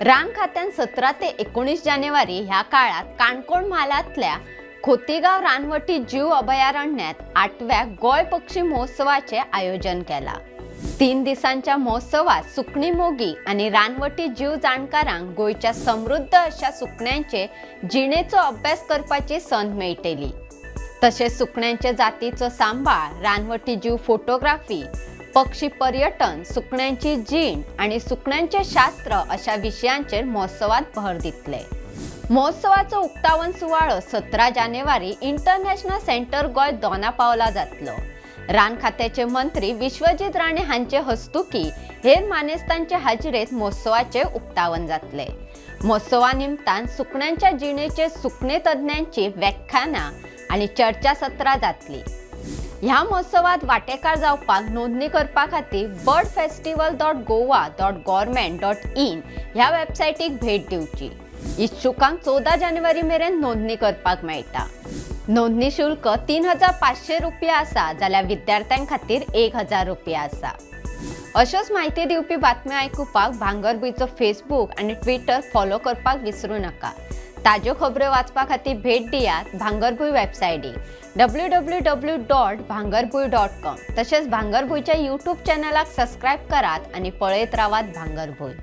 रान खात्यान 17 ते 19 जानेवारी ह्या काळात काणकोण म्हालांतल्या खोतीगांव रानवटी जीव अभयारण्यात 8व्या गोंय पक्षी महोत्सवाचे आयोजन केला. 3 दिसांच्या महोत्सवात सुकणी मोगी आणि रानवटी जीव जाणकारांक गोंयच्या समृद्ध अशा सुकण्यांचे जिणेचो अभ्यास करपाची संद मेळटली. तशेंच सुकण्यांच्या जातीचो सांबाळ, रानवटी जीव फोटोग्राफी, पक्षी पर्यटन, सुकण्यांची जीण आणि सुकण्यांचे शास्त्र अशा विशयांचेर महोत्सवात भर दितले. महोत्सवाचो उक्तावण सुवाळो 17 जानेवारी इंटरनॅशनल सेंटर गोंय दोना पावला जातलो. रान खात्याचे मंत्री विश्वजीत राणे हांचे हस्तुकी हेर मानेस्तांचे हाजिरेत महोत्सवाचे उक्तावण जातले. महोत्सवा निमतान सुकण्यांच्या जिणेचे सुकणे तज्ञांची व्याख्यानां आनी चर्चासत्रां जातली. ह्या महोत्सवात वांटेकार जावपाक नोंदणी करपा खातीर birdfestival.goa.government.in ह्या वेबसायटीक भेट दिवची. इच्छुकांक 14 जानेवारी मेरेन नोंदणी करपाक मेळटा. नोंदणी शुल्क 3500 रुपया आसा, जाल्यार विद्यार्थ्यां खातीर 1000 रुपया आसा. अश्योच म्हायती दिवपी बातम्यो आयकुपाक भांगरभूंयचो फेसबूक आनी ट्विटर फॉलो करपाक विसरूं नाका. ताज्यो खबऱ्यो वाचपा खातीर भेट दियात भांगरभूंय वेबसायटीक www.bhangarbhuin.com. तशेंच भांगरभूंयच्या यूट्यूब चॅनलाक सबस्क्रायब करात आनी पळयत रावात भांगरभूंय.